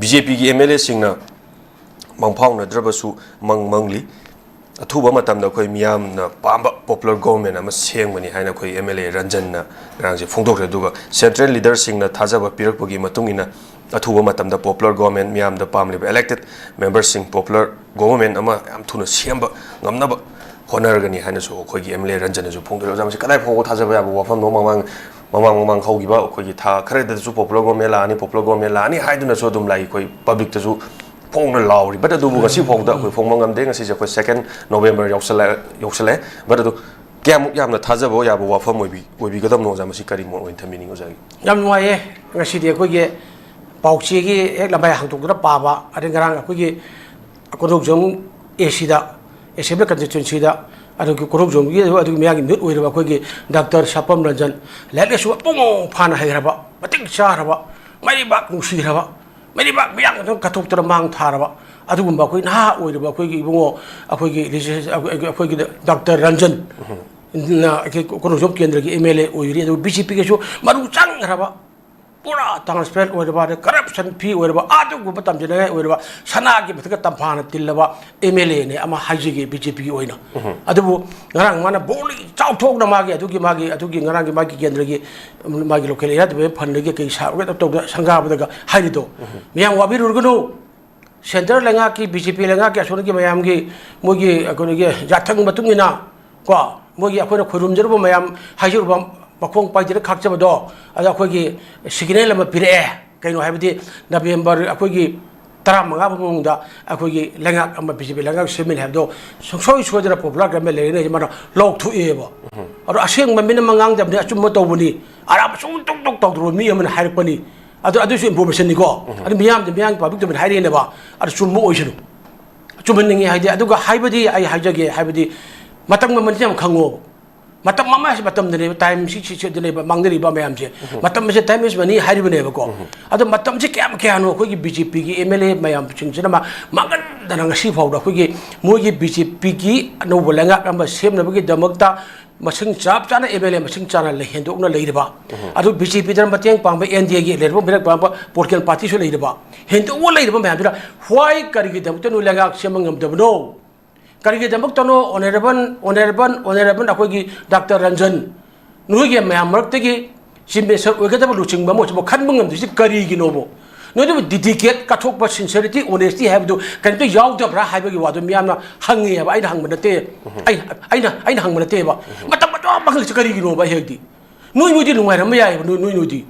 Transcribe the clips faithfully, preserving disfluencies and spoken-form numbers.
B J ꯄꯤꯒꯤ M L ꯑꯦꯁꯤꯡꯅ ꯃꯪꯐꯥꯎꯅꯗ꯭ꯔꯕꯁꯨ ꯃꯪ ꯃꯪꯂꯤ꯫ ꯑꯊꯨꯕ ꯃꯇꯝꯗ ꯑꯩꯈꯣꯏ ꯃꯤꯌꯥꯝꯅ ꯄꯥꯝꯕ popular government ꯑꯃ ꯁꯦꯝꯒꯅꯤ ꯍꯥꯏꯅ ꯑꯩꯈꯣꯏ ꯑꯦꯝ ꯑꯦꯜ ꯑꯦ ꯔꯟꯖꯟꯅ ꯉꯔꯥꯡꯁꯦ ꯐꯣꯡꯗꯣꯛꯈ꯭ꯔꯦ꯫ ꯑꯗꯨꯒ central leaderꯁꯤꯡꯅ ꯊꯥꯖꯕ ꯄꯤꯔꯛꯄꯒꯤ ꯃꯇꯨꯡ ꯏꯟꯅ ꯑꯊꯨꯕ ꯃꯇꯝꯗ popular government, ꯃꯤꯌꯥꯝꯗ ꯄꯥꯝꯂꯤꯕ elected memberꯁꯤꯡ popular government ꯑꯃ ꯌꯥꯝ ꯊꯨꯅ ꯁꯦꯝꯕ ꯉꯝꯅꯕ ꯍꯣꯠꯅꯔꯒꯅꯤ ꯍꯥꯏꯅꯁꯨ ꯑꯩꯈꯣꯏꯒꯤ ꯑꯦꯝ ꯑꯦꯜ ꯑꯦ ꯔꯟꯖꯟꯅꯁꯨ ꯐꯣꯡꯗꯣꯛꯂꯦ꯫ ꯑꯣꯖꯥ, ꯃꯁꯤ ꯀꯗꯥꯏ ꯐꯥꯎꯕ ꯊꯥꯖꯕ ꯌꯥꯕ ꯋꯥꯐꯝꯅꯣ? ꯃꯃꯥꯡ, ꯃꯃꯥꯡ, ꯃꯃꯥꯡ ꯍꯧꯈꯤꯕ ꯑꯩꯈꯣꯏꯒꯤ ꯊꯥ ꯈꯔꯗꯁꯨ popular government ꯂꯥꯛꯑꯅꯤ, popular government ꯂꯥꯛꯑꯅꯤ ꯍꯥꯏꯗꯨꯅꯁꯨ ꯑꯗꯨꯝ ꯂꯥꯛꯏ꯫ ꯑꯩꯈꯣꯏ publicꯇꯁꯨ ꯐꯣꯡꯅ ꯂꯥꯎꯔꯤ꯫ But ꯑꯗꯨꯕꯨ ꯉꯁꯤ ꯐꯥꯎꯗ ꯑꯩꯈꯣꯏ ꯐꯣꯡꯕ ꯉꯝꯗꯦ꯫ ꯉꯁꯤꯁꯦ ꯑꯩꯈꯣꯏ second November ꯌꯧꯁꯜꯂꯛ-, ꯌꯧꯁꯜꯂꯛꯑꯦ꯫ But ꯑꯗꯨ ꯀꯌꯥꯃꯨꯛ ꯌꯥꯝꯅ ꯊꯥꯖꯕ ꯌꯥꯕ ꯋꯥꯐꯝ ꯑꯣꯏꯕꯤ-, ꯑꯣꯏꯕꯤꯒꯗꯕꯅꯣ, ꯑꯣꯖꯥ? ꯃꯁꯤ ꯀꯔꯤ ꯃꯣꯠ ꯑꯣꯏꯅ ꯊꯝꯕꯤꯅꯤꯡꯉꯤ, ꯑꯣꯖꯥꯒꯤ? ꯌꯥꯝ ꯅꯨꯡꯉꯥꯏꯌꯦ꯫ ꯉꯁꯤꯗꯤ ꯑꯩꯈꯣꯏꯒꯤ ꯄꯥꯎꯆꯦꯒꯤ ꯍꯦꯛ ꯂꯝꯍꯥꯏ ꯍꯥꯡꯗꯣꯛꯇꯨꯅ ꯄꯥꯕ, ꯑꯗꯩ ꯉꯔꯥꯡ ꯑꯩꯈꯣꯏꯒꯤ ꯀꯣꯟꯊꯧꯖꯝ ꯑꯦ ꯁꯤꯗ, Assembly Constituencyꯗ, ꯑꯗꯨꯒꯤ ꯀꯣꯟꯊꯧꯖꯝꯒꯤ ꯑꯗꯨꯒꯤ ꯃꯌꯥꯒꯤ ꯃꯤꯍꯨꯠ ꯑꯣꯏꯔꯤꯕ ꯑꯩꯈꯣꯏꯒꯤ ꯗꯥꯛꯇꯔ ꯁꯥꯄꯝ ꯔꯟꯖꯟ, ꯂꯥꯏꯔꯤꯛ ꯂꯥꯏꯁꯨ ꯃꯄꯨꯡ ꯐꯥꯅ ꯍꯩꯈ꯭ꯔꯕ, ꯃꯇꯤꯛ ꯆꯥꯈ꯭ꯔꯕ, ꯃꯩꯕꯥꯛ ꯅꯨꯡꯁꯤꯈ꯭ꯔꯕ, ꯃꯩꯕꯥꯛ ꯃꯤꯌꯥꯝ ꯑꯗꯨꯝ ꯀꯠꯊꯣꯛꯇꯅ ꯃꯥꯡ ꯊꯥꯔꯕ ꯑꯗꯨꯒꯨꯝꯕ ꯑꯩꯈꯣꯏ ꯅꯍꯥ ꯑꯣꯏꯔꯤꯕ ꯑꯩꯈꯣꯏꯒꯤ ꯏꯕꯨꯡꯉꯣ, ꯑꯩꯈꯣꯏꯒꯤ ꯂꯤꯖ-, ꯑꯩꯈꯣꯏꯒꯤ ꯗꯥꯛꯇꯔ ꯔꯟꯖꯟ, ꯅ ꯑꯩꯈꯣꯏ ꯀꯣꯟꯊꯧꯖꯝ ꯀꯦꯟꯗ꯭ꯔꯒꯤ ꯑꯦꯝ ꯑꯦꯜ ꯑꯦ ꯑꯣꯏꯔꯤ꯫ ꯑꯗꯨꯒ ꯕꯤ ꯖꯦ ꯄꯤꯒꯁꯨ ꯃꯔꯨ ꯆꯪꯈ꯭ꯔꯕ, ꯄꯨꯔꯥ transparent ꯑꯣꯏꯔꯕ, ꯑꯗꯩ corruption free ꯑꯣꯏꯔꯕ, ꯑꯗꯨꯒꯨꯝꯕ ꯇꯝꯖꯅꯤꯡꯉꯥꯏ ꯑꯣꯏꯔꯕ, ꯁꯅꯥꯒꯤ ꯃꯊꯛꯇ ꯇꯝꯐꯥꯅ ꯇꯤꯜꯂꯕ ꯑꯦꯝ ꯑꯦꯜ ꯑꯦꯅꯦ ꯑꯃ ꯍꯥꯏꯖꯒꯦ ꯕꯤ ꯖꯦ ꯄꯤꯒꯤ ꯑꯣꯏꯅ꯫ ꯑꯗꯨꯕꯨ ꯉꯔꯥꯡ ꯃꯥꯅ boldly ꯆꯥꯎꯊꯣꯛꯅ ꯃꯥꯒꯤ ꯑꯗꯨꯒꯤ, ꯃꯥꯒꯤ ꯑꯗꯨꯒꯤ ꯉꯔꯥꯡꯒꯤ ꯃꯥꯒꯤ ꯀꯦꯟꯗ꯭ꯔꯒꯤ ꯃꯥꯒꯤ local area development fundꯗꯒꯤ ꯀꯩ ꯁꯥꯔꯒ ꯇꯧꯗꯅ ꯁꯪꯒꯥꯕꯗꯒ ꯍꯥꯏꯔꯤꯗꯣ, ꯃꯌꯥꯝ ꯋꯥꯕꯤꯔꯨꯔꯒꯅꯨ꯫ Centre ꯂꯩꯉꯥꯛꯀꯤ, ꯕꯤ ꯖꯦ ꯄꯤ ꯂꯩꯉꯥꯛꯀꯤ ꯑꯁꯣꯝꯗꯒꯤ ꯃꯌꯥꯝꯒꯤ ꯃꯣꯏꯒꯤ ꯀꯩꯅꯣꯒꯤ ꯌꯥꯊꯪ ꯃꯇꯨꯡ ꯏꯟꯅ ꯀꯣ, ꯃꯣꯏꯒꯤ ꯑꯩꯈꯣꯏꯅ ꯈꯣꯏꯔꯨꯝꯖꯔꯨꯕ ꯃꯌꯥꯝ, ꯍꯥꯏꯖꯔꯨꯕ ꯃꯈꯣꯡ ꯄꯥꯏꯗꯅ ꯈꯥꯛꯆꯕꯗꯣ, ꯑꯗꯣ ꯑꯩꯈꯣꯏꯒꯤ signal ꯑꯃ ꯄꯤꯔꯛꯑꯦ꯫ ꯀꯩꯅꯣ ꯍꯥꯏꯕꯗꯤ November ꯑꯩꯈꯣꯏꯒꯤ ꯇꯔꯥꯃꯉꯥ ꯐꯥꯎꯕ ꯃꯅꯨꯡꯗ ꯑꯩꯈꯣꯏꯒꯤ ꯂꯩꯉꯥꯛ ꯑꯃ, ꯕꯤ ꯖꯦ ꯄꯤ ꯂꯩꯉꯥꯛ ꯁꯦꯝꯃꯅꯤ ꯍꯥꯏꯕꯗꯣ ꯁꯨꯡꯁꯣꯏ ꯁꯣꯏꯗꯅ popular government ꯂꯩꯔꯅꯤ ꯍꯥꯏꯁꯦ ꯃꯥꯅ ꯂꯥꯎꯊꯣꯛꯑꯦꯕ꯫ ꯑꯗꯣ ꯑꯁꯦꯡꯕ ꯃꯤꯅ ꯃꯉꯥꯡꯗꯕꯅꯤ, ꯑꯆꯨꯝꯕ ꯇꯧꯕꯅꯤ, ꯑꯔꯥꯟꯕ ꯁꯨꯡꯇꯧ ꯇꯧ-, ꯇꯧꯗ꯭ꯔꯕ ꯃꯤ ꯑꯃꯅ ꯍꯥꯏꯔꯛꯄꯅꯤ꯫ ꯑꯗꯨ, ꯑꯗꯨꯁꯨ informationꯅꯤꯀꯣ꯫ ꯑꯗꯨ ꯃꯤꯌꯥꯝꯗ, ꯃꯤꯌꯥꯝꯒꯤ public domain ꯍꯥꯏꯔꯛꯑꯦꯅꯦꯕ꯫ ꯑꯗꯨ ꯆꯨꯝꯕ ꯑꯣꯏꯁꯅꯨ꯫ ꯆꯨꯝꯍꯟꯅꯤꯡꯉꯤ ꯍꯥꯏꯗꯤ, ꯑꯗꯨꯒ ꯍꯥꯏꯕꯗꯤ ꯑꯩ ꯍꯥꯏꯖꯒꯦ, ꯍꯥꯏꯕꯗꯤ ꯃꯇꯝ ꯃꯃꯜꯁꯤ ꯌꯥꯝ ꯈꯪꯉꯣꯕ꯫ ꯃꯇꯝ ꯑꯃ ꯍꯥꯏꯁꯤ ꯃꯇꯝꯗꯅꯦꯕ, time ꯁꯤ, ꯁꯤ, ꯁꯤꯗꯅꯦꯕ ꯃꯥꯡꯅꯔꯤꯕ ꯃꯌꯥꯝꯁꯦ꯫ ꯃꯇꯝ ꯑꯁꯦ time is money ꯍꯥꯏꯔꯤꯕꯅꯦꯕꯀꯣ꯫ ꯑꯗꯣ ꯃꯇꯝꯁꯦ ꯀꯌꯥꯝ ꯀꯌꯥꯅꯣ ꯑꯩꯈꯣꯏꯒꯤ ꯕꯤ ꯖꯦ ꯄꯤꯒꯤ ꯑꯦꯝ ꯑꯦꯜ ꯑꯦ ꯃꯌꯥꯝꯁꯤꯡꯁꯤꯅ ꯃꯥ ꯃꯥꯡꯍꯟꯗꯅ ꯉꯁꯤ ꯐꯥꯎꯗ ꯑꯩꯈꯣꯏꯒꯤ ꯃꯣꯏꯒꯤ ꯕꯤ ꯖꯦ ꯄꯤꯒꯤ ꯑꯅꯧꯕ ꯂꯩꯉꯥꯛ ꯑꯃ ꯁꯦꯝꯅꯕꯒꯤꯗꯃꯛꯇ ꯃꯁꯤꯡ ꯆꯞ ꯆꯥꯅ ꯑꯦꯝ ꯑꯦꯜ ꯑꯦ ꯃꯁꯤꯡ ꯆꯥꯅ ꯂꯩ, ꯍꯦꯟꯗꯣꯛꯅ ꯂꯩꯔꯤꯕ, ꯑꯗꯨ ꯕꯤ ꯖꯦ ꯄꯤꯗ ꯃꯇꯦꯡ ꯄꯥꯡꯕ, ꯑꯦꯟ ꯗꯤ ꯑꯦꯒꯤ ꯂꯩꯔꯤꯕ ꯃꯔꯛ ꯄꯥꯡꯕ ꯄꯣꯂꯤꯇꯤꯀꯦꯜ ꯄꯥꯔꯇꯤꯁꯨ ꯂꯩꯔꯤꯕ, ꯍꯦꯟꯗꯣꯛꯅ ꯂꯩꯔꯤꯕ ꯃꯌꯥꯝꯗꯨꯅ why ꯀꯔꯤꯒꯤꯗꯃꯛꯇ ꯅꯣꯏ ꯂꯩꯉꯥꯛ ꯁꯦꯝꯕ ꯉꯝꯗꯕꯅꯣ? ꯀꯔꯤꯒꯤꯗꯃꯛꯇꯅꯣ ꯑꯣꯅꯔꯦꯕꯜ, ꯑꯣꯅꯔꯦꯕꯜ, ꯑꯣꯅꯔꯦꯕꯜ ꯑꯩꯈꯣꯏꯒꯤ ꯗꯥꯛꯇꯔ ꯔꯟꯖꯟ, ꯅꯣꯏꯒꯤ ꯃꯌꯥꯝ ꯃꯔꯛꯇꯒꯤ ꯆꯤꯐ ꯃꯤꯅꯤꯁꯇꯔ ꯑꯣꯏꯒꯗꯕ ꯂꯨꯆꯤꯡꯕ ꯑꯃ ꯑꯣꯏꯁꯤꯕꯨ ꯈꯟꯕ ꯉꯝꯗ꯭ꯔꯤꯁꯤ ꯀꯔꯤꯒꯤꯅꯣꯕ? ꯅꯣꯏꯗꯨꯕꯨ ꯗꯤꯗꯤꯀꯦꯠ, ꯀꯠꯊꯣꯛꯄ, ꯁꯤꯟꯁꯤꯌꯔꯤꯇꯤ, ꯑꯣꯅꯦꯁꯇꯤ ꯍꯥꯏꯕꯗꯨ ꯀꯔꯤꯝꯇ ꯌꯥꯎꯗꯕ꯭ꯔꯥ ꯍꯥꯏꯕꯒꯤ ꯋꯥꯗꯨ ꯃꯤꯌꯥꯝꯅ ꯍꯪꯉꯦꯕ꯫ ꯑꯩꯅ ꯍꯪꯕ ꯅꯠꯇꯦ꯫ ꯑꯩ, ꯑꯩꯅ, ꯑꯩꯅ ꯍꯪꯕ ꯅꯠꯇꯦꯕ꯫ ꯃꯇꯝ ꯑꯗꯨ ꯍꯪꯉꯤꯁꯤ ꯀꯔꯤꯒꯤꯅꯣꯕ ꯑꯩ ꯍꯥꯏꯗꯤ? ꯅꯣꯏ, ꯅꯣꯏꯗꯤ ꯅꯨꯡꯉꯥꯏꯔꯝꯕ ꯌꯥꯏꯑꯕ, ꯅꯣꯏ, ꯅꯣꯏ, ꯅꯣꯏꯗꯤ꯫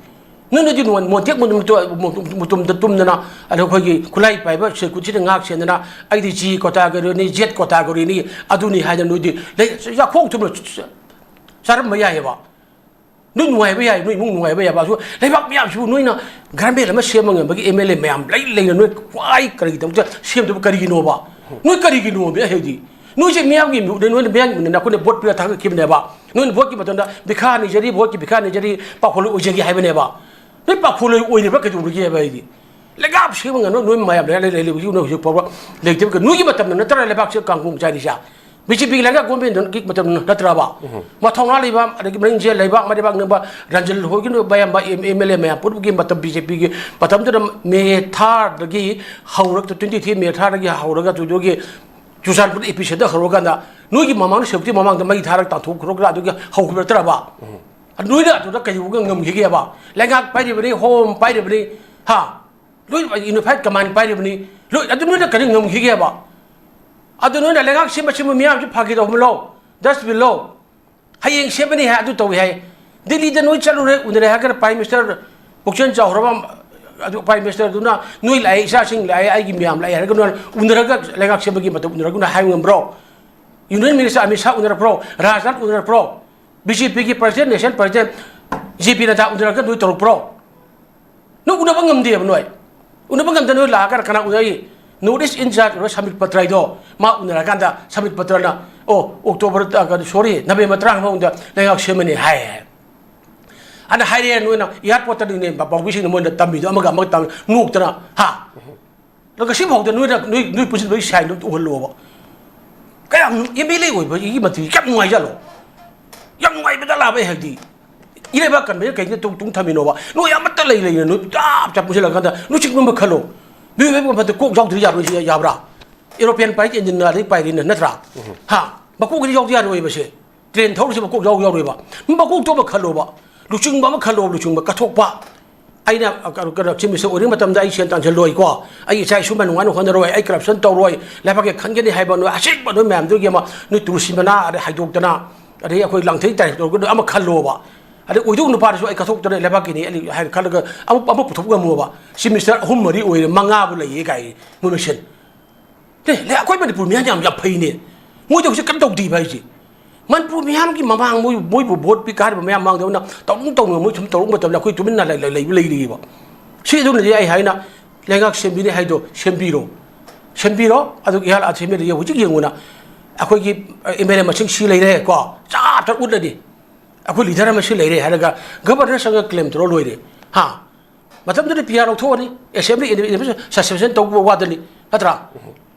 ꯅꯣꯏ, ꯅꯣꯏꯗꯤ ꯅꯨꯡꯉꯥꯏ-, ꯃꯣꯟꯇꯦꯛ ꯃꯨꯇꯨꯝ-, ꯃꯨꯇꯨꯝꯗ ꯇꯨꯝꯗꯅ, ꯑꯗ ꯑꯩꯈꯣꯏꯒꯤ ꯈꯨꯠꯂꯥꯏ ꯄꯥꯏꯕ ꯁꯦꯀ꯭ꯌꯨꯔꯤꯇꯤꯅ ꯉꯥꯛ ꯁꯦꯟꯗꯅ, "ꯑꯩꯗꯤ ꯖꯤ ꯀꯣꯇꯥꯒꯣꯔꯤꯅꯤ, ꯖꯦꯠ ꯀꯣꯇꯥꯒꯣꯔꯤꯅꯤ, ꯑꯗꯨꯅꯤ" ꯍꯥꯏꯗꯅ ꯅꯣꯏꯗꯤ ꯂꯩ-, ꯌꯥꯈꯣꯡ ꯊꯨꯝꯅ ꯆꯥꯔꯝꯕ ꯌꯥꯏꯑꯕ꯫ ꯅꯣꯏ ꯅꯨꯡꯉꯥꯏꯕ ꯌꯥꯏ, ꯅꯣꯏ ꯏꯃꯨꯡ ꯅꯨꯡꯉꯥꯏꯕ ꯌꯥꯏꯕ꯫ ꯑꯗꯨ ꯂꯩꯕꯥꯛ ꯃꯌꯥꯝꯁꯤꯕꯨ ꯅꯣꯏꯅ ꯒꯔꯃꯦꯟ ꯑꯃ ꯁꯦꯝꯕ ꯉꯝꯕꯒꯤ ꯑꯦꯝ ꯑꯦꯜ ꯑꯦ ꯃꯌꯥꯝ ꯂꯩ ꯂꯩꯅ ꯅꯣꯏ ꯋꯥꯏ ꯀꯔꯤꯒꯤꯗꯃꯛꯇ ꯁꯦꯝꯗꯕ ꯀꯔꯤꯒꯤꯅꯣꯕ? ꯅꯣꯏ ꯀꯔꯤꯒꯤꯅꯣꯕ ꯑꯩ ꯍꯥꯏꯗꯤ? ꯅꯣꯏꯁꯦ ꯃꯤꯌꯥꯝꯒꯤ ꯃꯤꯍꯨꯠꯅꯦ, ꯅꯣꯏꯅ ꯃꯤꯌꯥꯝꯒꯤ ꯃꯤꯍꯨꯠꯅꯦ, ꯑꯩꯈꯣꯏꯅ ꯚꯣꯠ ꯄꯤꯔ ꯊꯥꯒꯠꯈꯤꯕꯅꯦꯕ꯫ ꯅꯣꯏꯅ ꯚꯣꯠꯀꯤ ꯃꯇꯝꯗ ꯚꯤꯈꯥ ꯅꯤꯖꯔꯤ, ꯚꯣꯠꯀꯤ ꯚꯤꯈꯥ ꯅꯤꯖꯔꯤ, ꯄꯥꯈꯣꯜꯂꯣꯏ ꯑꯣꯏꯖꯒꯦ ꯍꯥꯏꯕꯅꯦꯕ꯫ ꯅꯣꯏ ꯄꯥꯈꯣꯜꯂꯣꯏ ꯑꯣꯏꯔꯤꯕ꯭ꯔꯥ ꯀꯩꯗꯧꯔꯒꯦ ꯍꯥꯏꯕ ꯑꯩꯗꯤ? ꯂꯩꯉꯥꯛ ꯁꯦꯝꯕ ꯉꯝꯅꯕ ꯅꯣꯏ ꯃꯌꯥꯝ ꯂꯩꯔ ꯂꯩ, ꯂꯩ, ꯍꯧꯖꯤꯛ, ꯍꯧꯖꯤꯛ ꯐꯥꯎꯕ ꯂꯩꯇꯦꯕ꯫ ꯅꯣꯏꯒꯤ ꯃꯇꯝꯗ ꯅꯠꯇ꯭ꯔꯥ ꯂꯩꯕꯥꯛꯁꯦ ꯀꯥꯡꯈꯣꯡ ꯆꯥꯏꯔꯤꯁꯦ? ꯕꯤ ꯖꯦ ꯄꯤꯒꯤ ꯂꯩꯉꯥꯛ ꯒꯣꯔꯃꯦꯟꯒꯤ ꯃꯇꯝꯗ ꯅꯠꯇ꯭ꯔꯕ? ꯃꯊꯧꯅꯥ ꯂꯩꯕ, ꯑꯗꯒꯤ ꯃꯅꯤꯡ ꯆꯦ ꯂꯩꯕ, ꯃꯔꯩꯕꯥꯛ ꯅꯦꯝꯕ, ꯔꯟꯖꯟ ꯍꯣꯏꯒꯤ ꯑꯌꯥꯝꯕ ꯑꯦꯝ ꯑꯦꯜ ꯑꯦ ꯃꯌꯥꯝ ꯄꯨꯝꯅꯃꯛꯀꯤ ꯃꯇꯝ, ꯕꯤ ꯖꯦ ꯄꯤꯒꯤ ꯃꯇꯝꯗꯨꯗ ꯃꯦ ꯊꯥꯗꯒꯤ ꯍꯧꯔꯒ, ꯇ꯭ꯋꯦꯟꯇꯤ ꯊ꯭ꯔꯤ ꯃꯦ ꯊꯥꯗꯒꯤ ꯍꯧꯔꯒ ꯑꯗꯨꯗꯒꯤ ꯆꯨꯔꯆꯥꯟꯄꯨꯔ ꯑꯦ ꯄꯤ ꯁꯤꯗ ꯍꯧꯔꯀꯥꯟꯗ ꯅꯣꯏꯒꯤ ꯃꯃꯥꯡꯗ ꯁꯦꯀ꯭ꯌꯨꯔꯤꯇꯤ ꯃꯃꯥꯡꯗ ꯃꯩ ꯊꯥꯔꯒ ꯇꯥꯟꯊꯣꯛꯈ꯭ꯔꯣꯒ ꯑꯗꯨꯒꯤ ꯍꯧꯈꯤꯕ ꯅꯠꯇ꯭ꯔꯕ? ꯅꯣꯏꯅ ꯑꯗꯨꯗ ꯀꯩꯗꯧꯕꯒ ꯉꯝꯈꯤꯒꯦꯕ? ꯂꯩꯉꯥꯛ ꯄꯥꯏꯔꯤꯕꯅꯤ, ꯍꯣꯝ ꯄꯥꯏꯔꯤꯕꯅꯤ, ꯍꯥ? ꯂꯣꯏ ꯌꯨꯅꯤꯐꯥꯏꯠ ꯀꯃꯥꯟ ꯄꯥꯏꯔꯤꯕꯅꯤ꯫ ꯂꯣꯏ ꯑꯗꯨ ꯅꯣꯏꯅ ꯀꯔꯤ ꯉꯝꯈꯤꯒꯦꯕ? ꯑꯗꯨ ꯅꯣꯏꯅ ꯂꯩꯉꯥꯛ ꯁꯦꯝꯕ ꯁꯦꯝꯕ ꯃꯤꯌꯥꯝꯁꯤ ꯐꯥꯒꯤ ꯇꯧꯍꯟꯕ ꯂꯧ, ꯗꯁꯕꯤꯟ ꯂꯧ꯫ ꯍꯌꯦꯡ ꯁꯦꯝꯕꯅꯤ ꯍꯥꯏ, ꯑꯗꯨ ꯇꯧꯏ ꯍꯥꯏ꯫ ꯗꯤꯜꯂꯤꯗ ꯅꯣꯏ ꯆꯠꯂꯨꯔꯦ, ꯎꯅꯔꯦ ꯍꯥꯏꯔꯒꯅ ꯄ꯭ꯔꯥꯏꯝ ꯃꯤꯅꯤꯁꯇꯔ ꯄꯨꯛꯆꯦꯜ ꯆꯥꯎꯈ꯭ꯔꯕ ꯑꯗꯨ ꯄ꯭ꯔꯥꯏꯝ ꯃꯤꯅꯤꯁꯇꯔꯗꯨꯅ ꯅꯣꯏ ꯂꯥꯛꯑꯦ, ꯏꯆꯥꯁꯤꯡ ꯂꯥꯛꯑꯦ, ꯑꯩꯒꯤ ꯃꯌꯥꯝ ꯂꯥꯛꯑꯦ ꯍꯥꯏꯔꯒ ꯅꯣꯏ ꯎꯅꯔꯒ ꯂꯩꯉꯥꯛ ꯁꯦꯝꯕꯒꯤ ꯃꯇꯝ ꯎꯅꯔꯒ ꯅꯣꯏ ꯍꯥꯏꯕ ꯉꯝꯕ꯭ꯔꯣ? ꯌꯨꯅꯤꯌꯟ ꯃꯤꯅꯤꯁꯇꯔ ꯑꯃꯤꯠ ꯁꯥꯍ ꯎꯅꯔꯛꯄ꯭ꯔꯣ? ꯔꯥꯖꯅꯥꯊ ꯎꯅꯔꯛꯄ꯭ꯔꯣ? ꯕꯤ ꯖꯦ ꯄꯤꯒꯤ president, national president J P Nadda ꯎꯅꯔꯒ ꯅꯣꯏ ꯇꯧꯔꯛꯄ꯭ꯔꯣ? ꯅꯣꯏ ꯎꯅꯕ ꯉꯝꯗꯦꯕ ꯅꯣꯏ꯫ ꯎꯅꯕ ꯉꯝꯗ ꯅꯣꯏ ꯂꯥꯛꯑꯒ ꯀꯅꯥ ꯎꯅꯩ? ꯅꯣꯔꯠ ꯏꯁ ꯏꯟꯆꯥꯔꯖ ꯑꯣꯏꯕ ꯁꯃꯤꯠ ꯄꯇ꯭ꯔꯥꯏꯗꯣ ꯃꯥ ꯎꯅꯔꯀꯥꯟꯗ ꯁꯃꯤꯠ ꯄꯇ꯭ꯔꯅ, "ꯑꯣ, ꯑꯣꯛꯇꯣꯕꯔ, ꯑ, ꯀꯩꯅꯣ, ꯁꯣꯔꯤ, ꯅꯕꯦꯝꯕꯔ ꯇꯔꯥꯃꯉꯥꯗ ꯂꯩꯉꯥꯛ ꯁꯦꯝꯃꯅꯤ" ꯍꯥꯏ꯫ ꯑꯗ ꯍꯥꯏꯔꯦ ꯅꯣꯏꯅ ꯑꯦꯌꯥꯔꯄꯣꯔꯠꯇꯅꯤꯅꯦ ꯄꯥꯎꯃꯤꯁꯤꯡꯅ ꯃꯣꯏꯅ ꯇꯝꯃꯤꯗꯣ ꯑꯃꯒ ꯑꯃꯒ ꯇꯝ-, ꯅꯣꯛꯇꯅ, ꯍꯥ? ꯑꯗꯣ ꯉꯁꯤꯐꯥꯎꯗ ꯅꯣꯏꯅ, ꯅꯣꯏ, ꯅꯣꯏ ꯄꯨꯟꯁꯤꯟꯕꯒꯤ ꯁꯥꯏꯟꯗꯣ ꯑꯝꯇ ꯎꯍꯜꯂꯣꯕ꯫ ꯀꯌꯥꯝ ꯑꯦꯝ ꯑꯦꯜ ꯑꯦ ꯑꯣꯏꯕꯒꯤ ꯃꯟꯇ꯭ꯔꯤ ꯀꯌꯥꯝ ꯅꯨꯡꯉꯥꯏꯖꯥꯠꯂꯣ? ꯌꯥꯝ ꯅꯨꯡꯉꯥꯏꯕꯗ ꯂꯥꯛꯑꯦ꯫ ꯍꯥꯏꯗꯤ ꯏꯔꯩꯕꯥꯛ ꯀꯟꯕꯁꯦ ꯀꯩꯒꯤꯅꯣ ꯇꯨꯡ ꯇꯨꯡ ꯊꯝꯃꯤꯅꯣꯕ? ꯅꯣꯏ ꯑꯃꯠꯇ ꯂꯩ ꯂꯩꯅ ꯅꯣꯏ ꯆꯞ ꯆꯞ ꯄꯨꯁꯤꯜꯂꯀꯥꯟꯗ ꯅꯣꯏ ꯆꯤꯡꯒꯨꯝꯕ ꯈꯜꯂꯣ꯫ ꯅꯣꯏ ꯃꯐꯝꯗ ꯀꯣꯛ ꯌꯥꯎꯗ꯭ꯔꯗꯤ ꯌꯥꯔꯣꯏ, ꯁꯤ ꯌꯥꯕ꯭ꯔꯥ? ꯑꯦꯔꯣꯄ꯭ꯂꯦꯟ ꯄꯥꯏꯔꯤ, ꯏꯟꯖꯤꯟ ꯑꯗꯩ ꯄꯥꯏꯔꯤꯅ ꯅꯠꯇ꯭ꯔꯥ? ꯍꯥ? ꯃꯀꯣꯛꯀꯤꯗꯤ ꯌꯥꯎꯗꯤ ꯌꯥꯔꯣꯏꯕ ꯁꯦ꯫ ꯇ꯭ꯔꯦꯟ ꯊꯧꯔꯤꯁꯦ ꯃꯀꯣꯛ ꯌꯥꯎ ꯌꯥꯎꯔꯣꯏꯕ꯫ ꯃꯀꯣꯛꯇꯣ ꯑꯃ ꯈꯜꯂꯣꯕ꯫ ꯂꯨꯆꯤꯡꯕ ꯑꯃ ꯈꯜꯂꯣꯕ, ꯂꯨꯆꯤꯡꯕ ꯀꯠꯊꯣꯛꯄ꯫ ꯑꯩꯅ, ꯑ, ꯀꯩꯅꯣ, ꯀꯩꯅꯣ, ꯆꯤꯐ ꯃꯤꯅꯤꯁꯇꯔ ꯑꯣꯏꯔꯤꯉꯩ ꯃꯇꯝꯗ ꯑꯩ ꯁꯦꯟ ꯇꯥꯟꯁꯤꯜꯂꯣꯏꯀꯣ, ꯑꯩ ꯏꯆꯥ ꯏꯁꯨ ꯃꯥꯏ ꯅꯨꯡꯉꯥꯏꯅ ꯍꯣꯠꯅꯔꯣꯏ, ꯑꯩ ꯀꯔꯞꯁꯟ ꯇꯧꯔꯣꯏ, ꯂꯩꯕꯥꯛꯀꯤ ꯈꯟꯒꯅꯤ ꯍꯥꯏꯕ ꯅꯣꯏ ꯑꯁꯦꯡꯕ ꯅꯣꯏ ꯃꯌꯥꯝꯗꯨꯒꯤ ꯑꯃ ꯅꯣꯏ ꯇꯨꯔꯨ ꯁꯤꯟꯕꯅ ꯑꯗꯩ ꯍꯥꯏꯗꯣꯛꯇꯅ, ꯑꯗꯩ ꯑꯩꯈꯣꯏ ꯂꯥꯡꯊꯩ ꯇꯥꯏ ꯇꯧꯔꯒ ꯅꯣꯏ ꯑꯃ ꯈꯜꯂꯣꯕ꯫ ꯑꯗꯩ ꯑꯣꯏꯗꯧ ꯅꯨꯄꯥꯗꯨꯁꯨ ꯑꯩ ꯀꯠꯊꯣꯛꯇꯅ ꯂꯩꯕꯥꯛꯀꯤꯅꯤ ꯑꯩ ꯍꯥꯏꯅ ꯈꯜꯂꯒ ꯑꯃ, ꯑꯃ ꯄꯨꯊꯣꯛ ꯉꯝꯃꯣꯕ꯫ ꯆꯤꯐ ꯃꯤꯅꯤꯁꯇꯔ ꯑꯍꯨꯝ ꯃꯔꯤ ꯑꯣꯏꯔꯦ, ꯃꯉꯥꯕꯨ ꯂꯩꯌꯦ ꯀꯥꯏ ꯃꯣꯏ ꯃꯁꯦꯟ꯫ ꯑꯦ, ꯂꯩ-, ꯑꯩꯈꯣꯏ ꯃꯅꯤꯄꯨꯔ ꯃꯤꯌꯥꯝ ꯌꯥꯝ, ꯌꯥꯝ ꯐꯩꯅꯦ꯫ ꯃꯣꯏꯗ ꯍꯧꯖꯤꯛ ꯀꯩꯝ ꯇꯧꯗ꯭ꯔꯤꯕ ꯍꯥꯏꯁꯦ꯫ ꯃꯅꯤꯄꯨꯔ ꯃꯤꯌꯥꯝꯒꯤ ꯃꯃꯥꯡ ꯃꯣꯏ, ꯃꯣꯏꯕꯨ ꯚꯣꯠ ꯄꯤ ꯀꯥꯔꯤꯕ ꯃꯌꯥꯝ ꯃꯥꯡꯗ ꯃꯣꯏꯅ ꯇꯧꯅꯤꯡ ꯇꯧꯅꯤꯡꯕ ꯃꯣꯏ ꯁꯨꯝ ꯇꯧꯔꯛꯄ ꯃꯇꯝꯗ ꯑꯩꯈꯣꯏ ꯇꯨꯃꯤꯟꯅ ꯂꯩ-, ꯂꯩ-, ꯂꯩꯕ ꯂꯩꯔꯤꯕ꯫ ꯁꯤ ꯑꯗꯨꯅꯗꯤ ꯑꯩ ꯍꯥꯏꯅ ꯂꯩꯉꯥꯛ ꯁꯦꯝꯕꯤꯅꯤ ꯍꯥꯏꯗꯣ ꯁꯦꯝꯕꯤꯔꯣ꯫ ꯁꯦꯝꯕꯤꯔꯣ꯫ ꯑꯗꯨ ꯏꯍꯥꯟ ꯑꯥ ꯁꯦꯝꯕꯤꯔꯗꯤ ꯍꯧꯖꯤꯛ ꯌꯦꯡꯉꯨꯅ ꯑꯩꯈꯣꯏꯒꯤ, ꯑ, ꯑꯦꯝ ꯑꯦꯜ ꯑꯦ ꯃꯁꯤꯡ ꯁꯤ ꯂꯩꯔꯦ ꯀꯣ꯫ ꯆꯞ ꯆꯞ ꯎꯠꯂꯅꯤ꯫ ꯑꯩꯈꯣꯏ ꯂꯤꯗꯔ ꯑꯃ ꯁꯤ ꯂꯩꯔꯦ ꯍꯥꯏꯔꯒ ꯒꯚꯔꯅꯔ ꯆꯪꯉꯒ ꯀ꯭ꯂꯦꯝ ꯇꯧꯔ ꯂꯣꯏꯔꯦ꯫ ꯍꯥ? ꯃꯇꯝꯗꯨꯗ ꯄꯤ ꯑꯥꯔ ꯂꯧꯊꯣꯛꯑꯅꯤ, ꯑꯦꯁꯦꯝꯕ꯭ꯂꯤ ꯁꯁꯄꯦꯟꯁꯟ ꯇꯧꯕ ꯋꯥꯗꯅꯤ, ꯅꯠꯇ꯭ꯔꯥ?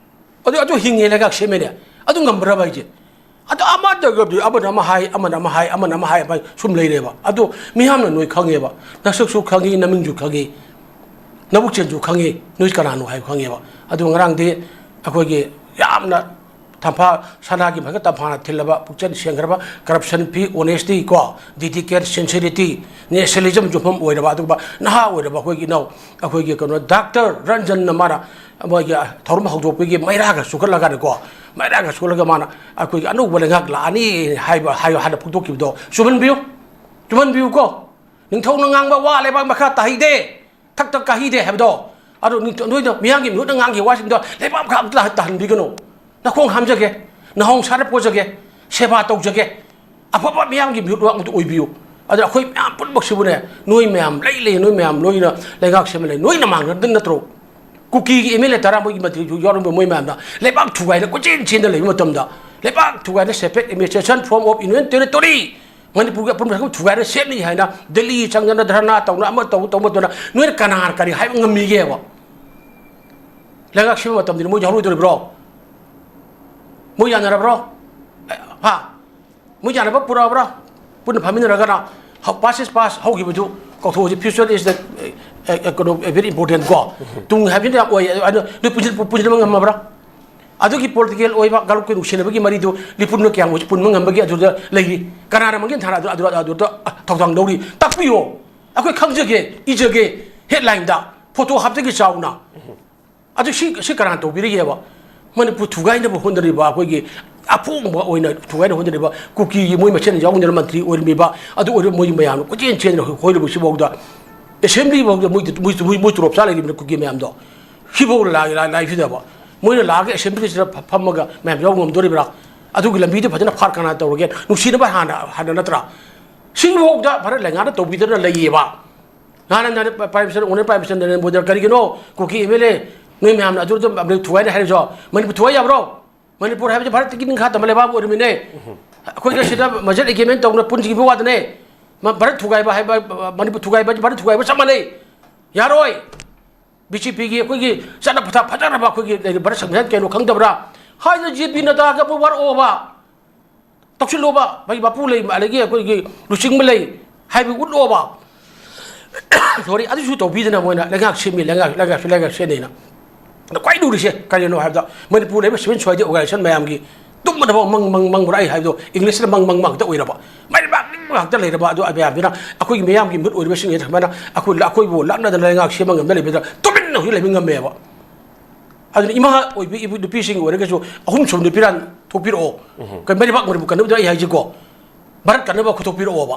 ꯑꯗꯨ, ꯑꯗꯨ ꯍꯤꯡꯉꯦ ꯂꯩꯉꯥꯛ ꯁꯦꯝꯃꯦꯅꯦ꯫ ꯑꯗꯨ ꯉꯝꯕ꯭ꯔꯕ ꯑꯩꯁꯦ? ꯑꯗꯨ ꯑꯃꯗꯒꯗꯤ ꯑꯃꯅ ꯑꯃ ꯍꯥꯏ, ꯑꯃꯅ ꯑꯃ ꯍꯥꯏ, ꯑꯃꯅ ꯑꯃ ꯍꯥꯏ, ꯑꯃ ꯁꯨꯝ ꯂꯩꯔꯦꯕ꯫ ꯑꯗꯣ ꯃꯤꯌꯥꯝꯅ ꯅꯣꯏ ꯈꯪꯉꯦꯕ꯫ ꯅꯁꯛꯁꯨ ꯈꯪꯉꯤ, ꯅꯃꯤꯡꯁꯨ ꯈꯪꯉꯤ, ꯅꯕꯨꯛꯆꯦꯜꯁꯨ ꯈꯪꯉꯤ, ꯅꯣꯏ ꯀꯅꯥꯅꯣ ꯍꯥꯏꯕ ꯈꯪꯉꯦꯕ꯫ ꯑꯗꯨ ꯉꯔꯥꯡꯗꯤ ꯑꯩꯈꯣꯏꯒꯤ ꯌꯥꯝꯅ ꯇꯝꯐꯥ ꯁꯅꯥꯒꯤ ꯃꯊꯛꯇ ꯇꯝꯐꯥꯅ ꯊꯤꯜꯂꯕ, ꯄꯨꯛꯆꯦꯜ ꯁꯦꯡꯈ꯭ꯔꯕ, corruption free, honesty ꯀꯣ, dedicate, sincerity, nationalism ꯌꯨꯝꯐꯝ ꯑꯣꯏꯔꯕ ꯑꯗꯨꯒꯨꯝꯕ ꯅꯍꯥ ꯑꯣꯏꯔꯕ ꯑꯩꯈꯣꯏꯒꯤ ꯏꯅꯥꯎ, ꯑꯩꯈꯣꯏꯒꯤ ꯀꯩꯅꯣ, ꯗꯥꯛꯇꯔ ꯔꯟꯖꯟꯅ ꯃꯥꯅ ꯃꯣꯏꯒꯤ ꯊꯧꯔꯝ ꯍꯧꯗꯣꯛꯄꯒꯤ ꯃꯩꯔꯥꯒ ꯆꯨꯈꯠꯂꯀꯥꯟꯗꯀꯣ, ꯃꯩꯔꯥꯒ ꯆꯨꯈꯠꯂꯒ ꯃꯥꯅ ꯑꯩꯈꯣꯏꯒꯤ ꯑꯅꯧꯕ ꯂꯩꯉꯥꯛ ꯂꯥꯛꯑꯅꯤ ꯍꯥꯏꯕ, ꯍꯥꯏꯕ ꯍꯥꯟꯅ ꯐꯣꯡꯗꯣꯛꯈꯤꯕꯗꯣ ꯆꯨꯝꯍꯟꯕꯤꯌꯨ, ꯆꯨꯝꯍꯟꯕꯤꯌꯨꯀꯣ꯫ ꯅꯤꯡꯊꯧꯅ ꯉꯥꯡꯕ ꯋꯥ ꯂꯩꯕꯥꯛ ꯃꯈꯥ ꯇꯥꯍꯩꯗꯦ꯫ ꯊꯛꯇ ꯀꯥꯍꯤꯗꯦ ꯍꯥꯏꯕꯗꯣ꯫ ꯑꯗꯨ ꯅꯤꯡꯊꯧ-, ꯅꯣꯏꯅ ꯃꯤꯌꯥꯝꯒꯤ ꯃꯤꯍꯨꯠꯅ ꯉꯥꯡꯈꯤꯕ ꯋꯥꯁꯤꯡꯗꯣ ꯂꯩꯕꯥꯛ ꯃꯈꯥ ꯑꯝꯇ ꯇꯥꯍꯟꯕꯤꯒꯅꯨ꯫ ꯅꯈꯣꯡ ꯍꯥꯝꯖꯒꯦ, ꯅꯍꯣꯡ ꯁꯥꯔ ꯄꯣꯖꯒꯦ, ꯁꯦꯕꯥ ꯇꯧꯖꯒꯦ꯫ ꯑꯐꯕ ꯃꯤꯌꯥꯝꯒꯤ ꯃꯤꯍꯨꯠ ꯉꯥꯛꯇ ꯑꯣꯏꯕꯤꯌꯨ꯫ ꯑꯗꯨꯅ ꯑꯩꯈꯣꯏ ꯃꯌꯥꯝ ꯄꯨꯝꯅꯃꯛꯁꯤꯕꯨꯅꯦ, ꯅꯣꯏ ꯃꯌꯥꯝ ꯂꯩ ꯂꯩ, ꯅꯣꯏ ꯃꯌꯥꯝ ꯂꯣꯏꯅ ꯂꯩꯉꯥꯛ ꯁꯦꯝꯕ ꯂꯩ, ꯅꯣꯏꯅ ꯃꯥꯡꯖꯕ ꯅꯠꯇ꯭ꯔꯣ? ꯀꯨꯀꯤꯒꯤ ꯑꯦꯝ ꯑꯦꯜ ꯑꯦ ꯇꯔꯥ ꯃꯣꯏꯒꯤ ꯃꯟꯇ꯭ꯔꯤꯁꯨ ꯌꯥꯎꯔꯝꯕ ꯃꯣꯏ ꯃꯌꯥꯝꯅ ꯂꯩꯕꯥꯛ ꯊꯨꯒꯥꯏꯅ ꯀꯣꯏꯆꯦꯟ ꯆꯦꯟꯗ ꯂꯩꯕ ꯃꯇꯝꯗ, ꯂꯩꯕꯥꯛ ꯊꯨꯒꯥꯏꯅ separate administration form of union territory ꯃꯅꯤꯄꯨꯔꯒꯤ ꯑꯄꯨꯟꯕ ꯁꯔꯨꯛ ꯊꯨꯒꯥꯏꯅ ꯁꯦꯝꯅꯤ ꯍꯥꯏꯅ ꯗꯦꯜꯂꯤ ꯆꯪꯗꯅ ꯙꯔꯅꯥ ꯇꯧꯅ ꯑꯃ ꯇꯧ ꯇꯧꯕ ꯃꯇꯝꯗ ꯅꯣꯏꯅ ꯀꯅꯥꯅ ꯀꯔꯤ ꯍꯥꯏꯕ ꯉꯝꯃꯤꯒꯦꯕ? ꯂꯩꯉꯥꯛ ꯁꯦꯝꯕ ꯃꯇꯝꯗꯗꯤ ꯃꯣꯏ ꯌꯥꯎꯔꯣꯏꯗꯧꯔꯤꯕ꯭ꯔꯣ? ꯃꯣꯏ ꯌꯥꯅꯔꯕ꯭ꯔꯣ? ꯍꯥ? ꯃꯣꯏ ꯌꯥꯅꯕ ꯄꯨꯔꯛꯑꯕ꯭ꯔꯥ? ꯄꯨꯟꯅ ꯐꯝꯃꯤꯟꯅꯔꯒꯅ, "Past is past, ꯍꯧꯈꯤꯕꯗꯨ ꯀꯥꯎꯊꯣꯛꯑꯁꯤ, future is the, ꯑꯦ, ꯑꯦ, ꯀꯩꯅꯣ, very important" ꯀꯣ꯫ ꯇꯨꯡ ꯍꯥꯏꯕꯁꯤꯅ ꯌꯥꯝ ꯑꯣꯏ꯫ ꯑꯗꯣ ꯅꯣꯏ ꯄꯨꯟꯁꯤ-, ꯄꯨꯟꯁꯤꯟꯕ ꯉꯝꯃꯕ꯭ꯔꯥ? ꯑꯗꯨꯒꯤ political ꯑꯣꯏꯕ ꯀꯥꯡꯂꯨꯞꯀꯤ ꯅꯨꯡꯁꯤꯅꯕꯒꯤ ꯃꯔꯤꯗꯨ ꯂꯤꯄꯨꯟꯅ ꯀꯌꯥꯝ ꯄꯨꯟꯕ ꯉꯝꯕꯒꯦ? ꯑꯗꯨꯗ ꯂꯩꯔꯤ꯫ ꯀꯅꯥꯅ ꯃꯥꯡꯖꯤꯜ ꯊꯥꯅ ꯑꯗꯨ, ꯑꯗꯨ, ꯑꯗꯨꯗ ꯊꯧꯗꯥꯡ ꯂꯧꯔꯤ? ꯇꯥꯛꯄꯤꯌꯣ꯫ ꯑꯩꯈꯣꯏ ꯈꯪꯖꯒꯦ, ꯏꯖꯒꯦ, headlineꯗ photo ꯍꯥꯞꯇꯒꯤ ꯆꯥꯎꯅ꯫ ꯑꯗꯨ ꯁꯤ, ꯁꯤ ꯀꯅꯥꯅ ꯇꯧꯕꯤꯔꯤꯒꯦꯕ? ꯃꯅꯤꯄꯨꯔ ꯊꯨꯒꯥꯏꯅꯕ ꯍꯣꯠꯅꯔꯤꯕ, ꯑꯩꯈꯣꯏꯒꯤ ꯑꯄꯣꯡꯕ ꯑꯣꯏꯅ ꯊꯨꯒꯥꯏꯅꯕ ꯍꯣꯠꯅꯔꯤꯕ ꯀꯨꯀꯤꯒꯤ ꯃꯣꯏ ꯃꯁꯦꯟ ꯌꯥꯎꯅꯗꯅ ꯃꯟꯇ꯭ꯔꯤ ꯑꯣꯏꯔꯝꯃꯤꯕ, ꯑꯗꯨ ꯑꯣꯏꯔꯤꯕ ꯃꯣꯏ ꯃꯌꯥꯝꯅ ꯀꯣꯏꯆꯦꯟ ꯆꯦꯟꯗꯅ ꯍꯣꯏꯔꯤꯕꯁꯤꯐꯥꯎꯗ, assemblyꯐꯥꯎꯗ ꯃꯣꯏ, ꯃꯣꯏ, ꯃꯣꯏ, ꯃꯣꯏ ꯇꯣꯂꯣꯞ ꯆꯥ ꯂꯩꯔꯤꯕꯅꯤ ꯀꯨꯀꯤ ꯃꯌꯥꯝꯗꯣ꯫ ꯁꯤꯐꯥꯎ ꯂꯥꯏ-, ꯂꯥꯏ-, ꯂꯥꯏꯐꯁꯤꯗꯕ꯫ ꯃꯣꯏꯅ ꯂꯥꯛꯑꯒ assemblyꯁꯤꯗ ꯐ-, ꯐꯝꯃꯒ ꯃꯌꯥꯝ ꯌꯥꯎ ꯉꯝꯗꯣꯔꯤꯕ꯭ꯔꯥ? ꯑꯗꯨꯒꯤ ꯂꯝꯕꯤꯗꯨ ꯐꯖꯅ ꯐꯥꯠ ꯀꯅꯥ ꯇꯧꯔꯒꯦ? ꯅꯨꯡꯁꯤꯅꯕ ꯍꯥꯟꯅ, ꯍꯥꯟꯅ ꯅꯠꯇ꯭ꯔꯥ? ꯁꯤꯐꯥꯎꯗ ꯚꯥꯔꯠ ꯂꯩꯉꯥꯛꯅ ꯇꯧꯕꯤꯗꯅ ꯂꯩꯌꯦꯕ꯫ ꯅꯍꯥꯟ ꯅꯍꯥꯟ Prime Minister, Honourable Prime Minister Narendra ꯃꯣꯗꯤꯅ ꯀꯔꯤꯒꯤꯅꯣ ꯀꯨꯀꯤ MLA ꯅꯣꯏ ꯃꯌꯥꯝꯅ ꯑꯗꯨꯗ ꯊꯨꯒꯥꯏꯅ ꯍꯥꯏꯔꯤꯁꯣ? ꯃꯅꯤꯄꯨꯔ ꯊꯨꯒꯥꯏ ꯌꯥꯕ꯭ꯔꯣ? ꯃꯅꯤꯄꯨꯔ ꯍꯥꯏꯕꯁꯤ ꯚꯥꯔꯠꯇꯒꯤ ꯅꯤꯡꯈꯥ ꯇꯝꯕ ꯂꯩꯕꯥꯛ ꯑꯃ ꯑꯣꯏꯔꯝꯃꯤꯅꯦ꯫ ꯑꯩꯈꯣꯏꯒ ꯁꯤꯗ merger agreement ꯇꯧꯅ ꯄꯨꯟꯈꯤꯕ ꯋꯥꯗꯅꯦ꯫ ꯃ-, ꯚꯥꯔꯠ ꯊꯨꯒꯥꯏꯕ ꯍꯥꯏꯕ, ꯃꯅꯤꯄꯨꯔ ꯊꯨꯒꯥꯏꯕ ꯍꯥꯏꯕꯁꯤ ꯚꯥꯔꯠ ꯊꯨꯒꯥꯏꯕ ꯆꯞ ꯃꯥꯟꯅꯩ꯫ ꯌꯥꯔꯣꯏ꯫ BJPꯒꯤ ꯑꯩꯈꯣꯏꯒꯤ ꯆꯠꯅ ꯄꯊꯥꯞ ꯐꯖꯔꯕ ꯑꯩꯈꯣꯏꯒꯤ ꯂꯩꯔꯤꯕ ꯚꯥꯔꯠ ꯁꯪꯕꯤꯙꯥꯟ ꯀꯩꯅꯣ ꯈꯪꯗꯕ꯭ꯔꯥ? ꯍꯥꯏꯅ JP ꯅꯗ꯭ꯗꯥꯒ ꯑꯩꯈꯣꯏ ꯋꯥꯔꯛꯑꯣꯕ꯫ ꯇꯧꯁꯤꯜꯂꯣꯕ, ꯃꯥꯒꯤ ꯃꯄꯨ ꯂꯩ, ꯑꯗꯒꯤ ꯑꯩꯈꯣꯏꯒꯤ ꯂꯨꯆꯤꯡꯕ ꯂꯩ ꯍꯥꯏꯕ ꯎꯠꯂꯣꯕ꯫ Sorry, ꯑꯗꯨꯁꯨ ꯇꯧꯕꯤꯗꯅ ꯃꯣꯏꯅ ꯂꯩꯉꯥꯛ ꯁꯦꯝꯃꯤ, ꯂꯩꯉꯥꯛ, ꯂꯩꯉꯥꯛꯁꯨ ꯂꯩꯉꯥꯛ ꯁꯦꯝꯅꯩꯅ꯫ ꯑꯗ ꯈ꯭ꯋꯥꯏ ꯂꯨꯔꯤꯁꯦ ꯀꯔꯤꯅꯣ ꯍꯥꯏꯕꯗ, ꯃꯅꯤꯄꯨꯔ ꯂꯩꯕ civil society organization ꯃꯌꯥꯝꯒꯤ ꯇꯨꯝꯕꯗ ꯐꯥꯎ ꯃꯪ, ꯃꯪ, ꯃꯪꯕ꯭ꯔꯥ ꯑꯩ ꯍꯥꯏꯕꯗꯣ, Englishꯇ ꯃꯪ, ꯃꯪ, ꯃꯪ ꯉꯥꯛꯇ ꯑꯣꯏꯔꯕ, ꯃꯥꯏ ꯄꯥꯛꯅꯤꯡꯕ ꯉꯥꯛꯇ ꯂꯩꯔꯕ ꯑꯗꯨ ꯃꯌꯥꯝꯗꯨꯅ ꯑꯩꯈꯣꯏꯒꯤ ꯃꯤꯌꯥꯝꯒꯤ ꯃꯤꯍꯨꯠ ꯑꯣꯏꯔꯤꯕꯁꯤꯡꯁꯤꯗ ꯁꯨꯃꯥꯏꯅ ꯑꯩꯈꯣꯏ, ꯑꯩꯈꯣꯏꯕꯨ ꯂꯥꯛꯅꯗꯅ ꯂꯩꯉꯥꯛ ꯁꯦꯝꯕ ꯉꯝꯗ ꯂꯩꯕꯗ ꯇꯨꯃꯤꯟꯅ ꯍꯧꯖꯤꯛ ꯂꯩꯕ ꯉꯝꯃꯦꯕ꯫ ꯑꯗꯨꯅ ꯏꯃꯥ ꯑꯣꯏꯕꯤ ꯏꯕꯨ-, ꯅꯨꯄꯤꯁꯤꯡ ꯑꯣꯏꯔꯒꯁꯨ ꯑꯍꯨꯝ ꯁꯨꯕ ꯅꯨꯄꯤꯔꯥꯟ ꯊꯣꯛꯄꯤꯔꯛꯑꯣ꯫ ꯎꯝ꯫ ꯀꯩ ꯃꯩꯕꯥꯛ ꯃꯅꯤꯄꯨꯔ ꯀꯟꯅꯕꯗ ꯑꯩ ꯍꯥꯏꯁꯤꯀꯣ, ꯚꯥꯔꯠ ꯀꯟꯅꯕ ꯈꯨꯗꯣꯛꯄꯤꯔꯛꯑꯣꯕ꯫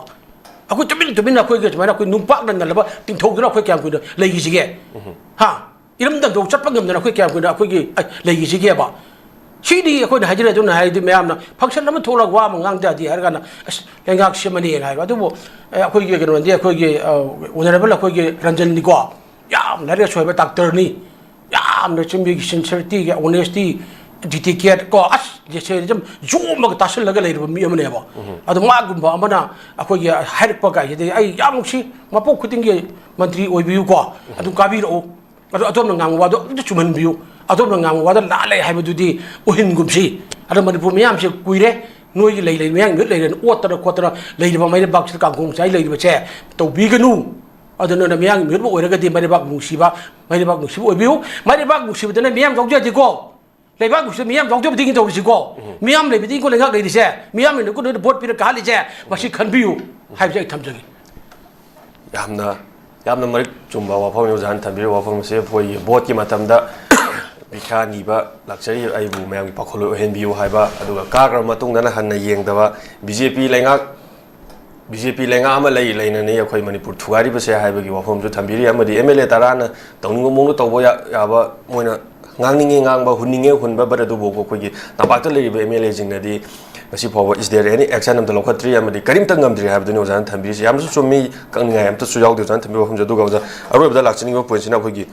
ꯑꯩꯈꯣꯏ ꯇꯨꯃꯤꯟ ꯇꯨꯃꯤꯟꯅ ꯑꯩꯈꯣꯏꯒꯤ ꯁꯨꯃꯥꯏꯅ ꯑꯩꯈꯣꯏ ꯅꯨꯡꯄꯥꯛꯅ ꯅꯜꯂꯕ ꯇꯤꯡꯊꯧꯗꯨꯅ ꯑꯩꯈꯣꯏ ꯀꯌꯥꯝ ꯀꯨꯏꯅ ꯂꯩꯈꯤꯁꯤꯒꯦ? ꯎꯝ꯫ ꯍꯥ? ꯏꯔꯝꯗꯝꯗ ꯆꯠꯄ ꯉꯝꯗꯅ ꯑꯩꯈꯣꯏ ꯀꯌꯥꯝ ꯀꯨꯏꯅ ꯑꯩꯈꯣꯏꯒꯤ, ꯑꯩ, ꯂꯩꯈꯤꯁꯤꯒꯦꯕ? ꯁꯤꯗꯤ ꯑꯩꯈꯣꯏꯅ ꯍꯥꯏꯖꯔꯦ, ꯑꯗꯨꯅ ꯍꯥꯏꯔꯗꯤ ꯃꯌꯥꯝꯅ function ꯑꯃ ꯊꯣꯛꯂꯒ ꯋꯥ ꯑꯃ ꯉꯥꯡꯗ ꯌꯥꯗꯦ ꯍꯥꯏꯔꯒꯅ, "ꯑꯁ, ꯂꯩꯉꯥꯛ ꯁꯦꯝꯃꯅꯤꯅ" ꯍꯥꯏꯕ꯫ ꯑꯗꯨꯕꯨ, ꯑꯦ, ꯑꯩꯈꯣꯏꯒꯤ ꯀꯩꯅꯣꯗꯤ, ꯑꯩꯈꯣꯏꯒꯤ, ꯑ, Honourable ꯑꯩꯈꯣꯏꯒꯤ ꯔꯟꯖꯟꯅꯤꯀꯣ, ꯌꯥꯝ ꯂꯥꯏꯔꯤꯛ ꯂꯥꯏꯁꯨ ꯍꯩꯕ doctorꯅꯤ, ꯌꯥꯝꯅ ꯆꯨꯝꯃꯤꯒꯤ sincerity, honesty, dedicate ꯀꯣ, ꯑꯁ, ꯁꯦ ꯁꯨꯝ ꯌꯣꯝꯃꯒ ꯇꯥꯁꯜꯂꯒ ꯂꯩꯔꯕ ꯃꯤ ꯑꯃꯅꯦꯕ꯫ ꯎꯝ꯫ ꯑꯗꯣ ꯃꯥꯒꯨꯝꯕ ꯑꯃꯅ ꯑꯩꯈꯣꯏꯒꯤ ꯍꯥꯏꯔꯛꯄ ꯀꯥꯏꯁꯤꯗꯤ ꯑꯩ ꯌꯥꯝ ꯅꯨꯡꯁꯤ꯫ ꯃꯄꯣꯛ ꯈꯨꯗꯤꯡꯒꯤ ꯃꯟꯇ꯭ꯔꯤ ꯑꯣꯏꯕꯤꯌꯨꯀꯣ, ꯑꯗꯨꯝ ꯀꯥꯕꯤꯔꯛꯎ꯫ ꯑꯗꯣ ꯑꯗꯣꯝꯅ ꯉꯥꯡꯕ ꯋꯥꯗꯣ ꯑꯝꯇ ꯆꯨꯝꯍꯟꯕꯤꯌꯨ꯫ ꯑꯗꯣꯝꯅ ꯉꯥꯡꯕ ꯋꯥꯗꯣ ꯂꯥꯜꯂꯦ ꯍꯥꯏꯕꯗꯨꯗꯤ ꯎꯍꯟꯒꯨꯝꯁꯤ꯫ ꯑꯗꯣ ꯃꯅꯤꯄꯨꯔ ꯃꯤꯌꯥꯝꯁꯦ ꯀꯨꯏꯔꯦ, ꯅꯣꯏꯒꯤ ꯂꯩ ꯂꯩ ꯃꯌꯥꯡ ꯃꯤꯍꯨꯠ ꯂꯩꯔꯦꯅ ꯑꯣꯠꯇꯅ ꯈꯣꯠꯇꯅ ꯂꯩꯔꯤꯕ ꯃꯩꯔꯩꯕꯥꯛꯁꯤꯗ ꯀꯥꯡꯈꯣꯡ ꯆꯥꯏ ꯂꯩꯔꯤꯕꯁꯦ ꯇꯧꯕꯤꯒꯅꯨ꯫ ꯑꯗꯨꯅ ꯃꯤꯌꯥꯝꯒꯤ ꯃꯤꯍꯨꯠ ꯑꯃ ꯑꯣꯏꯔꯒꯗꯤ ꯃꯩꯔꯩꯕꯥꯛ ꯅꯨꯡꯁꯤꯕ, ꯃꯩꯔꯩꯕꯥꯛ ꯅꯨꯡꯁꯤꯕ ꯑꯣꯏꯕꯤꯌꯨ꯫ ꯃꯩꯔꯩꯕꯥꯛ ꯅꯨꯡꯁꯤꯕꯗꯅ ꯃꯤꯌꯥꯝ ꯌꯥꯎꯖꯗꯦꯀꯣ꯫ ꯂꯩꯕꯥꯛ ꯅꯨꯡꯁꯤꯕꯗ ꯃꯤꯌꯥꯝ ꯌꯥꯎꯖꯕꯗꯒꯤ ꯇꯧꯔꯤꯁꯤꯀꯣ꯫ ꯃꯤꯌꯥꯝ ꯂꯩꯕꯗꯒꯤꯀꯣ ꯂꯩꯉꯥꯛ ꯂꯩꯔꯤꯁꯦ꯫ ꯃꯤꯌꯥꯝ ꯂꯩꯅ ꯀꯨꯟꯗ ꯚꯣꯠ ꯄꯤꯔ ꯀꯥꯍꯜꯂꯤꯁꯦ꯫ ꯃꯁꯤ ꯈꯟꯕꯤꯌꯨ ꯍꯥꯏꯕꯁꯦ ꯑꯩ ꯊꯝꯖꯒꯦ꯫ ꯌꯥꯝꯅ ꯌꯥꯝꯅ ꯃꯔꯤꯛ ꯆꯨꯝꯕ ꯋꯥꯐꯝꯅꯤ ꯑꯣꯖꯥꯅ ꯊꯝꯕꯤꯔꯤꯕ ꯋꯥꯐꯝ ꯑꯁꯤ꯫ ꯑꯩꯈꯣꯏꯒꯤ ꯚꯣꯠꯀꯤ ꯃꯇꯝꯗ ꯚꯤꯈ꯭ꯌꯥ ꯅꯤꯕ ꯂꯥꯛꯆꯔꯤ, ꯑꯩꯕꯨ ꯃꯌꯥꯝꯒꯤ ꯄꯥꯈꯣꯜꯂꯣꯏ ꯑꯣꯏꯍꯟꯕꯤꯌꯨ ꯍꯥꯏꯕ, ꯑꯗꯨꯒ ꯀꯥꯈ꯭ꯔꯕ ꯃꯇꯨꯡꯗꯅ ꯍꯟꯅ ꯌꯦꯡꯗꯕ, ꯕꯤ ꯖꯦ ꯄꯤ ꯂꯩꯉꯥꯛ, ꯕꯤ ꯖꯦ ꯄꯤ ꯂꯩꯉꯥꯛ ꯑꯃ ꯂꯩ ꯂꯩꯅꯅꯤ ꯑꯩꯈꯣꯏ ꯃꯅꯤꯄꯨꯔ ꯊꯨꯒꯥꯏꯔꯤꯕꯁꯦ ꯍꯥꯏꯕꯒꯤ ꯋꯥꯐꯝꯁꯨ ꯊꯝꯕꯤꯔꯤ꯫ ꯑꯃꯗꯤ ꯑꯦꯝ ꯑꯦꯜ ꯑꯦ ꯇꯔꯥꯅ ꯇꯧꯅꯤꯡꯕ ꯃꯑꯣꯡꯗ ꯇꯧꯕ ꯌꯥ- ꯌꯥꯕ, ꯃꯣꯏꯅ ꯉꯥꯡꯅꯤꯡꯉꯦ ꯉꯥꯡꯕ, ꯍꯨꯟꯅꯤꯡꯉꯦ ꯍꯨꯟꯕ, but ꯑꯗꯨꯕꯨ ꯑꯩꯈꯣꯏꯒꯤ ꯇꯝꯄꯥꯛꯇ ꯂꯩꯔꯤꯕ ꯑꯦꯝ ꯑꯦꯜ ꯑꯦꯁꯤꯡꯅꯗꯤ ꯉꯁꯤ ꯐꯥꯎꯕ is there any action ꯑꯝꯇ ꯂꯧꯈꯠꯇ꯭ꯔꯤ, ꯑꯃꯗꯤ ꯀꯔꯤꯝꯇ ꯉꯝꯗ꯭ꯔꯤ ꯍꯥꯏꯕꯗꯨꯅꯤ ꯑꯣꯖꯥꯅ ꯊꯝꯕꯤꯔꯤꯁꯤ꯫ ꯌꯥꯝꯅꯁꯨ ꯆꯨꯝꯃꯤ, ꯀꯛꯅꯤꯡꯉꯥꯏ ꯑꯝꯇꯁꯨ ꯌꯥꯎꯗꯦ ꯑꯣꯖꯥꯅ ꯊꯝꯕꯤꯕ ꯋꯥꯐꯝꯁꯦ꯫ ꯑꯗꯨꯒ ꯑꯣꯖꯥ, ꯑꯔꯣꯏꯕꯗ ꯂꯥꯛꯆꯅꯤꯡꯕ ꯄꯣꯏꯟꯁꯤꯅ ꯑꯩꯈꯣꯏꯒꯤ